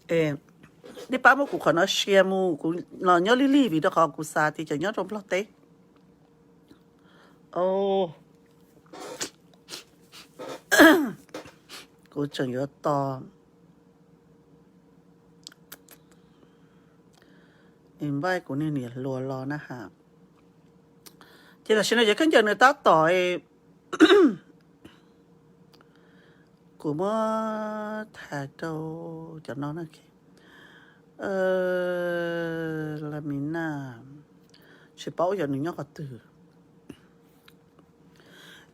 Nej pab muab kuv qhov no share mus, kuv los nyob lig lig vim rau qhov kuv xav tias cov nyob rau Nplog teb. Kuv tseem yuav tos invite kuv niag niam hluas los na ha. Ces tam sim no cov khaub ncaws nws tab tom, kuv muab tham rau cov no na. Lamina, tsis paub yog nws nyob qhov twg.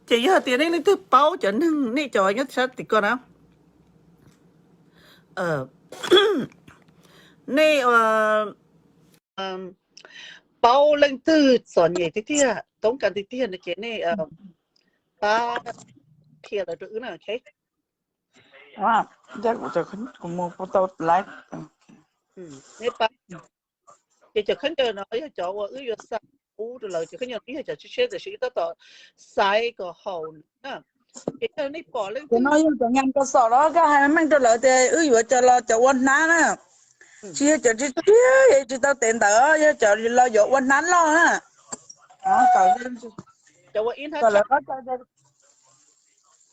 Ces yog tias nej leej twg paub cov neeg, nej cov nyob sab tim ko na, nej paub leej twg txom nyem tiag tiag, toob kas tiag tiag no ces nej pab qhia lawv rau wb na, ok? Ces cov khaub ncaws no yog cov uas wb yuav xa pub rau lawv, cov khaub ncaws no yog cov tshiab tshiab tiam sis wb tab tom xaiv kom haum na. Ces yog nej pom leej twg, no yog cov nyam ko xom los koj hais meej rau lawv tias wb yuav cov los cov ua hnab na, tsis yog cov tshiab tshiab tsis tau tev ntawd, yog cov los yuav ua hnab loj na. Cov ua ib hnab,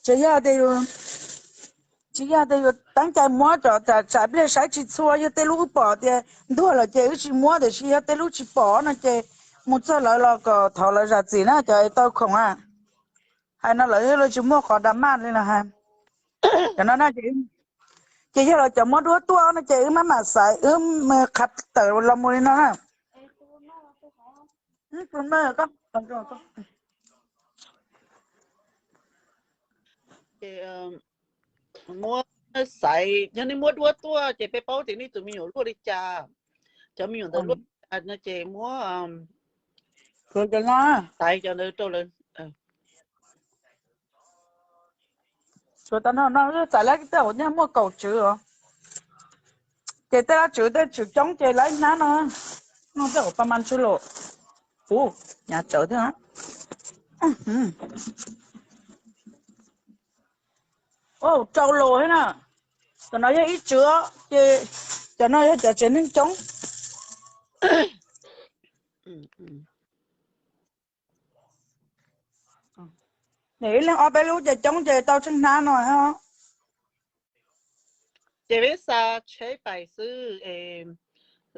tsis yog tias yus, tsis yog tias yus teeb cai muab cov tsam pliag saib tsis txhua, yog tej lub wb pom tias ntuag lawm ces wb tsis muab, tiam sis yog tej lub tsis pom no ces mus txog lawv los kom thov lawv zam txim na, cov tau khoom a. Hais no lawv tsis muaj qhov drama li los hais. Cov no ces yog los cov muab duab tuaj no ces wb maj mam xaiv, wb qhav tawm los mus li no na. Muab xaiv, yog nej muab duab tuaj ces peb paub tias nej tus me nyuam luaj li cas, cov me nyuam ntawd luaj li cas no ces muab xaiv cov ntawd rau lawv. Tsuav tau no, no xaiv lab tej hauv nyaj muaj kaum tswv os. Ces tej lab tswv, tej tswv coob ces lab ib hnab no. No tej hauv pa ma tswv los. Ub, nyav tsawv thiab. Rau los thiab na. Cov no yog ib tswv ces cov no yog cov tsev neeg coob. Ib leeg ob peb lub ces coob ces tau tsheej hnab no. Ces peb xa tsheb pais xwb es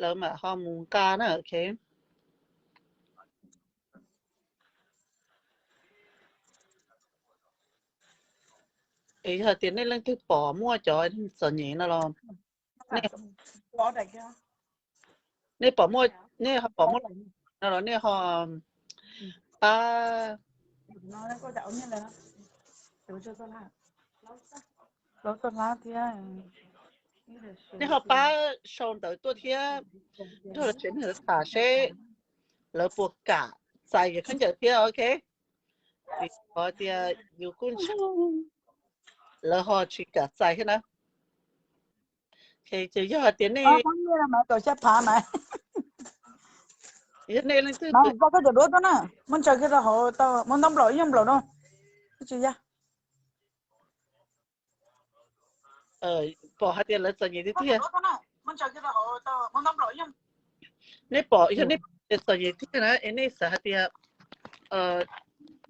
lawv mam ho mus nqa na, ok. Es yog tias nej leej twg pom muaj cov txom nyem no los nej pom muaj, nej ho pom muaj no los nej ho pab, nej ho pab sau ntawv tuaj thiab nrog lawv tsev neeg lawv tham seb lawv puas kam txais khaub ncaws thiab, ok. Vim qhov tias yus kuj ntshai lawv ho tsis kam txais thiab na. Ces yog hais tias nej, yog nej leej twg, muab ntsaws kiag rau hauv, muab ntaub nplaum ib nyuag nplaum no. Tsis yog, pom hais tias lawv txom nyem tiag tiag. Nej pom, yog nej pom txom nyem tiag na es nej xav hais tias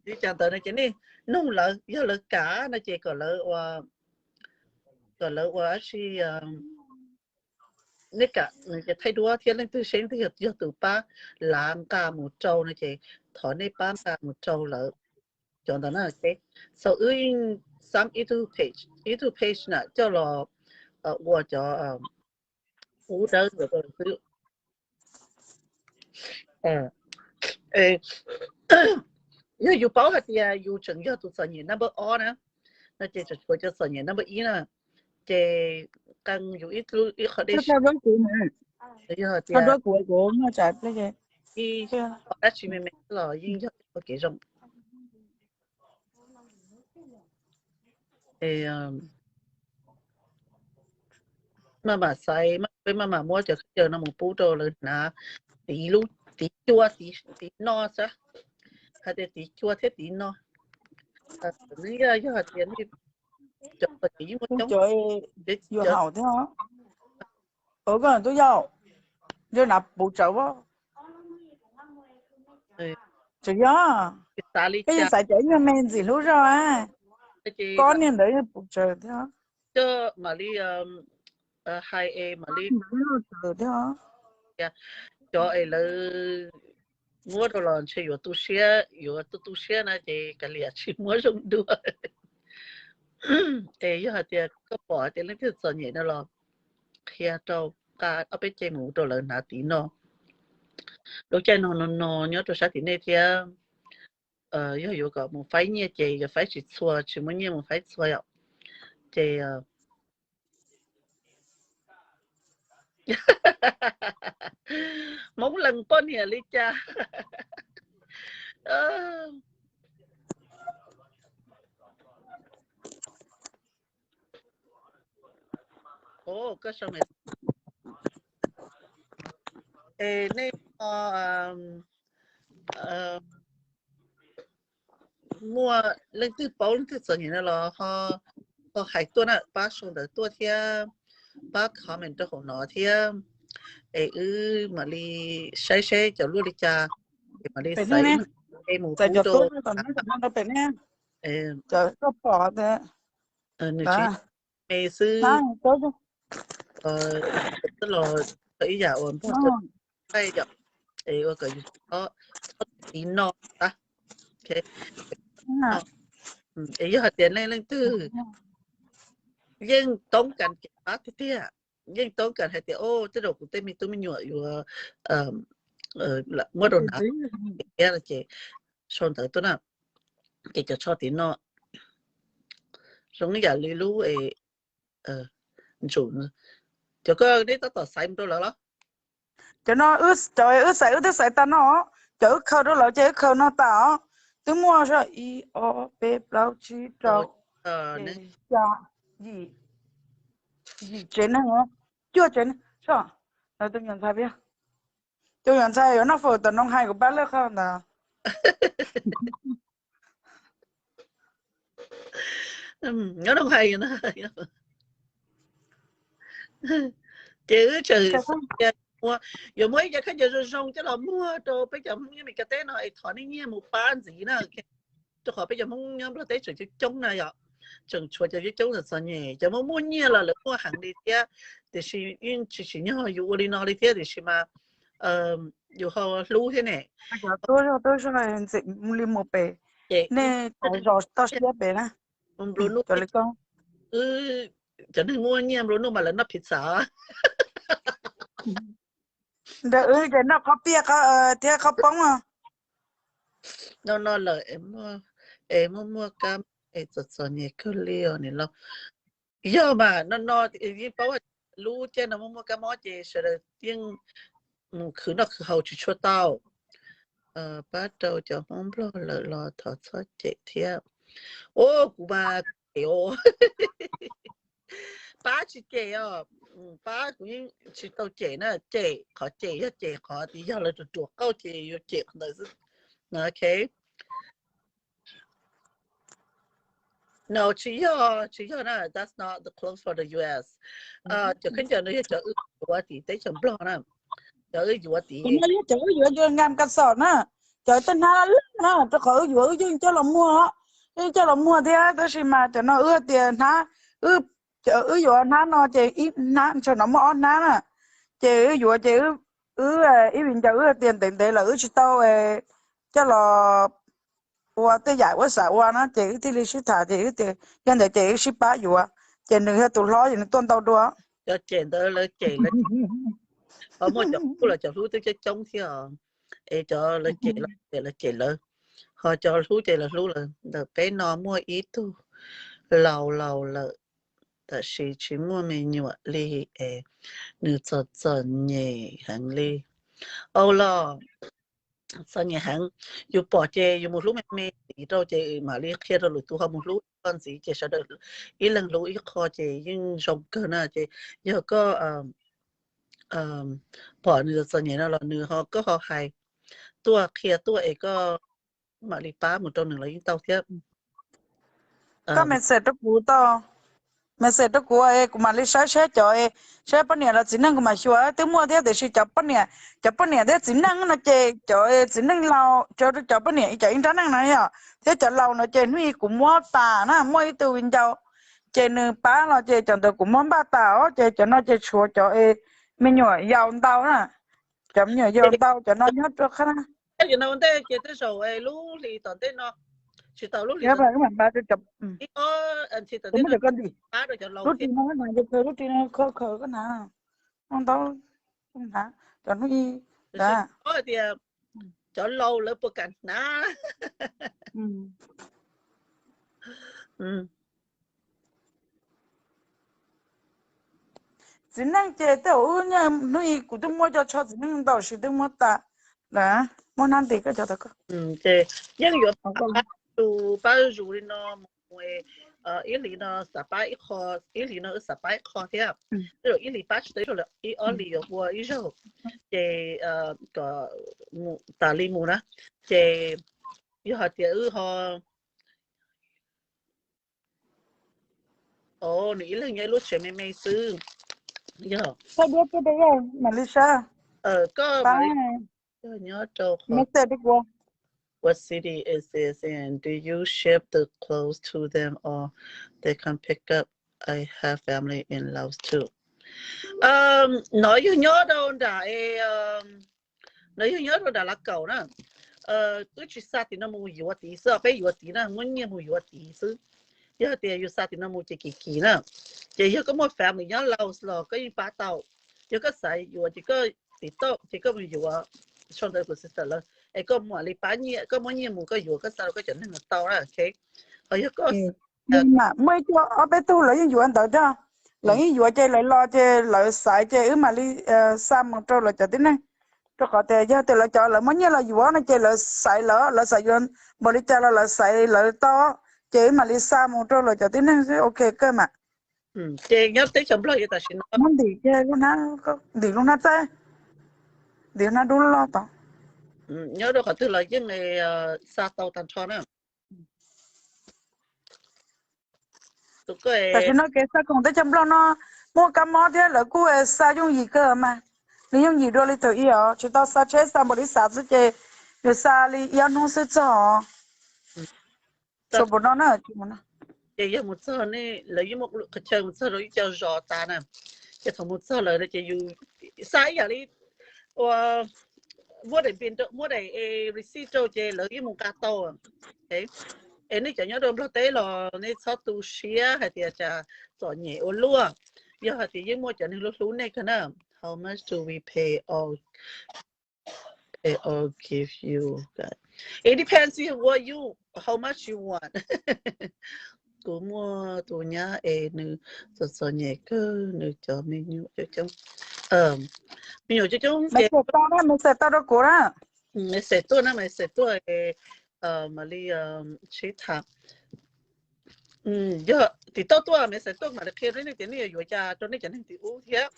li cas ntawd no ces nej nug lawv, yog lawv kam no ces kom lawv ua, kom lawv ua dab tsi, nej kam thaij duab thiab leej twg seb leej twg yog tus pab lav nqa mus rau no ces thov nej pab nqa mus rau lawv cov ntawd na. So wb yeej xab ib tug page, ib tug page na coj los ua cov ub dawb rau lawv xwb. Yog yus paub hais tias yus tseem yog tus txom nyem number ob na, no ces tseem tshuav cov txom nyem number ib na, ces qee yus ib qho dej siab. Yog tias dab tsi me me los yeej yog ib qho kev zoo. Maj mam xaiv, peb maj mam muab cov khaub ncaws no mus pub rau lawv hnav, tiv lub, tiv cua, tiv no xwb, hais tias tiv cua thiab tiv no. Yog hais tias nej cov txom nyem yeej muaj coob, cov, Ua koj tub yau, yog nav puv tsawv as. Tseem yog, koj yeej xaiv cov nyuag me ntxim hlub zog a, koj niag ntawd yog puv tsawv thiab. Mam li hais es mam li, cov es lawv muab rau los ntshe yuav tu siab, yuav tu tu siab na ces kav liam tsis muab zoo dua. Es yog hais tias koj pom tias leej twg txom nyem no los qhia rau, nqa ob peb ce mus rau lawv hnav tiv no. Lub caij no no no nyob rau sab tim nej thiab, yog yuav kom mus faib nyiaj ces yuav faib tsis txhua, tsis muaj nyiaj mus faib txhua yom. Ces Hmoob lees poj niam li cas? Nej muaj leej twg paub leej twg txom nyem no los ho hais tuaj na, pab sau ntawv tuaj thiab pab comment rau hauv no thiab, es wb mam li saib seb cov luaj li cas, es mam li xaiv ib mus pub rau. Nws tsis me xwb, los ib yam uas npog, ua kom yus txhob tiv no. Es yog hais tias nej leej twg yeej toob kas kev pab tiag tiag, yeej toob kas hais tias, o, tej zaum kuv tej me tub me nyuam yuav muab rau hnav thiab no ces sau ntawv tuaj na. Ces cov tsho tiv no zoo ib yam li lub es ntsum, cov koj neb tab tom xaiv mus rau lawv los? Cov no, cov wb xaiv wb twb xaiv tag no, cov wb khaws rau lawv ces wb khaws no tas os. Twb muaj ib ob peb plaub tsib rau xya, yim tsev neeg, cuaj tsev neeg. Tus nyuam ntxhais, tus nyuam ntxhais yuav noj fawm tom no hais kuv pab lawj qhov ntawd. Nyob noo hais, ces wb tseem yuav muab ib co khaub ncaws zoo zoo coj los muag rau peb cov Hmoob nyob Meskas teb no es thov nej nyiag mus pab ntxiv na. Rau qhov peb cov Hmoob nyob Nplog teb tseem coob coob na yom, tseem tshuav cov coob coob txom txom nyem, cov muaj muaj nyiaj los lawv muaj heev li thiab, tiam sis yeej tsis tsim nyog yus ua li no li thiab tiam sis mas yus ho hlub thiab ne. Tuaj zog tuaj zog ntxim li mus pem, nej zos toj siab pem na. Wb cov neeg muaj nyiaj nplua nuj mas lawv noj pizza. Ntawm wb ces noj qhob piaj thiab qhob poob. No no lawm es muaj muaj kab es txom txom nyem kawg li os niam laus. Yog mas no no yeej paub lub caij no muaj muaj kab mob ces sawv daws yeej mus khwv noj khwv haus tsis tshua tau. Pab rau cov Hmoob Nplog lawm los thov txhob cem thiab. Ua kuv mas cem os. Pab tsis cem os, pab kuv yeej tsis tau cem na, cem qhov cem yog cem qhov tias yog lawv ruam ruam qauj ces yuav cem qhov ntawd xwb. Ok. No, tsis yog, tsis yog na, that's not the clothes for the U S. Cov khaub ncaws no yog cov wb yuav tim teb chaws Nplog na, cov wb yuav tim, cov wb yuav yuav nkas kas xom na, cov tej hnab loj na, rau qhov wb yuav wb yeej coj los muag, yeej coj los muag thiab tab sis mas cov no wb tias hnab, wb, cov wb yuav hnab no ces ib hnab, ntshe no muaj ob hnab na, ces wb yuav ces wb, ib viv ncaus wb tias ntev ntev lawm wb tsis tau coj los ua tej yam wb xav ua na ces wb thiaj li sib tham ces wb tias yog ntawd ces wb sib pab yuav, ces nws yog tus hlob ces nws tuaj ntau dua. Cov cem ntawd lawv cem lawv, ho muaj cov hlub los cov hlub twb coob coob thiab os. Es cov lawv cem lawv cem lawv, ho cov hlub ces lawv hlub lawv. Ntawm peb no muaj ib tug laus laus lawm, tab sis tsis muaj me nyuam li es nws txom txom nyem heev li. Au los, txom nyem heev, yus pom ces yus mus hlub me me ntxiv rau ces mam li qhia rau lwm tus ho mus hlub koj ntxiv ces sawv daws ib leeg hlub ib qho ces yeej zoo kawg na. Ces yog koj pom nws txom nyem no los nws ho, koj ho hais tuaj qhia tuaj es koj mam li pab mus rau nws los yeej tau thiab. Koj message rau kuv tau, message rau kuv, kuv mam li saib saib cov, saib poj niam los txiv neej kuv mam xyuas twb muaj thiab, tiam sis cov poj niam, cov poj niam thiab txiv neej no ces cov txiv neej laus, cov, cov poj niam cov ib nrab neej no yom, thiab cov laus no ces hnub ib kuv muab tas na, muaj ib tug viv ncaus ces nws pab los ces cov ntawd kuv muab npaj tas os, ces cov no ces tshuav cov me nyuam yaus ntau na, cov me nyuam yaus ntau cov no nyob rau qab na. Ntej ces tej zaum lub hlis tom ntej no, tsis tau lub hlis, lub hlis no, lub hlis no khaws khaws koj hnav, ntau, cov hnub ib, tias cov laus lawv puas kam hnav. Txiv neej ces tej zaum wb hnub ib kuv twb muab cov tsho txiv neej ntau sis twb muab tas lawm, muab hnab nti koj cov tas koj. Yeej yuav pab zus li no mus, ib hlis no xav pab ib qho, ib hlis no wb xav pab ib qho thiab, tej zaum ib hlis pab tsis tau ib zaug lawm, ib ob hlis yuav ua ib zaug, ces kom tas li mus na, ces yog hais tias wb ho, nws ib leeg nyob ib lub tsev me me xwb, yog, mam li saib, koj nyob rau, what city is this in? Do you ship the clothes to them or they come pick up? I have family in Laos too. No yog nyob rau nram, no yog nyob rau nram Lav Kaum na. Wb tsis xa tim no mus yuav tid xwb, peb yuav tid na, muab nyiaj mus yuav tid xwb. Yog hais tias yus xa tim no mus ces kim kim na. Ces yog koj muaj family nyob Laos los koj yeej pab tau. Yog koj xav yuav ces koj tim toj ces koj mus yuav sau ntawv kuv sister lawv, es koj mam li pab nyiaj, koj muab nyiaj mus koj yuav koj xa rau koj cov neeg los tau na, ok. Ho yog koj, muaj ib co ob peb tug lawv yeej yuav ntawd thiab, lawv yeej yuav ces lawv los ces lawv xaiv ces wb mam li xa mus rau lawv cov tib neeg, rau qhov tias yog tias lawv cov lawv muab nyiaj los yuav no ces lawv xaiv lawv, lawv xav yuav npaum li cas los lawv xaiv lawv tau, ces wb mam li xa mus rau lawv cov tib neeg xwb, ok kawg mas. Ces nyob teb chaws Nplog tam sim no, ntim lub hnab txaij, ntim hnab dub loj tod. Nyob rau qhov twg los yeej xa tau tag nrho na. Tam sim no kev xa khoom teb chaws Nplog no muaj kab mob thiab lawv kuj xa yooj yim kawg mas. Nws yooj yim dua li thaum ub os, tsis tau xa tsheb xa npaum li xav xwb ces yus xa li ib ob hnub xwb txog. Txog puas no na, ces yog mus txog ne, lawv yeej muaj qhov chaw mus txog rau ib co zos tas na, ces thaum mus txog lawm ces yus xa ib yam li ua, muab daim, muab daim receipt rau ces lawv yeej mus nqa tau. Es nej cov nyob rau Nplog teb los nej txhob tu siab hais tias cas txom nyem ua luaj, yog hais tias yeej muaj cov neeg hlub hlub nej kawg na. How much do we pay all, pay all give you? It depends on what you, how much you want. Kuv muaj tus nyab es nws txom txom nyem kawg, nws cov me nyuam coob coob, me nyuam coob coob ces, message tau rau kuv na, message tuaj na, message tuaj, mam li sib tham. Yog tim toj tuaj message tuaj mam li qhia rau nej tias nej yuav yuav cas rau nej cov neeg tim ub thiab.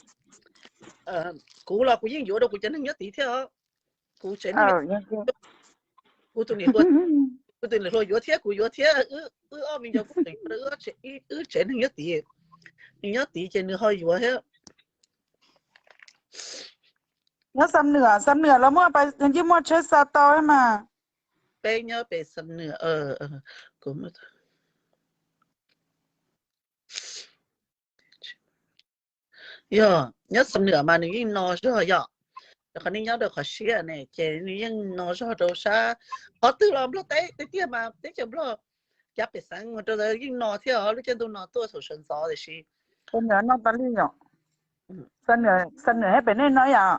Kuv los kuv yeej yuav rau kuv cov neeg nyob tid thiab os. Kuv tsev neeg, kuv tus niam hluas, kuv tus niam hluas yuav thiab kuv yuav thiab, wb ob me nyuam kuj tseem yuav rau wb tsev neeg nyob tid. Nws nyob tid ces nws ho yuav thiab. Nyob Xam Nwm, Xam Nwm los muaj, yeej muaj tsheb xa tau mas. Peb nyob pem Xam Nwm, kuv yog nyob Xam Nwm mas nws yeej no zog yom. Rau qhov nej nyob rau qhov siab ne ces nws yeej no zog rau sab qhov twg los Nplog teb tiag tiag mas teb chaws Nplog, cov pej xeem mus rau ntawd yeej no thiab os, lub caij ntuj no tuaj thaum sawv ntxov tiam sis. Xam Nwm no tas li yom. Xam Nwm, Xam Nwm thiab pem nej no yom.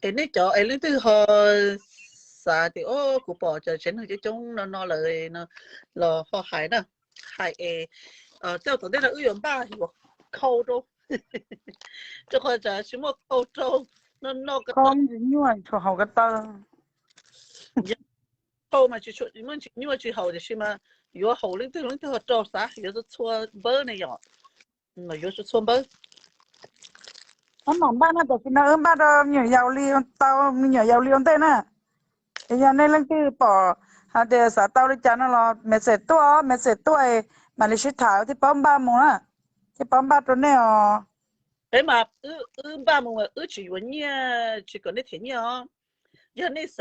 Es nej cov es leej twg ho xav tias, o, kuv pom cov tsev neeg coob coob no no lawm no los ho hais na, hais es tej zaum tom ntej no wb yuav npaj yuav khau rau, rau qhov tsis muaj khau rau no no, khau mas tsis nyuaj tsis haum tiam sis mas yuav haum leej twg leej twg ho rau xav yuav txhua txhua npawb ne yom. Yuav txhua txhua npawb. Wb mam npaj no, tam sim no wb npaj rau me nyuam yaus li tau, me nyuam yaus li ua ntej na. Es yog nej leej twg pom Hais tias xav tau li cas no los message tuaj, message tuaj mam li sib tham thiaj paub npaj mus na, thiaj paub npaj rau nej os. Peb mas wb npaj mus mas wb tsis yuav nyiaj, tsis kom nej them nyiaj os. Yog nej xav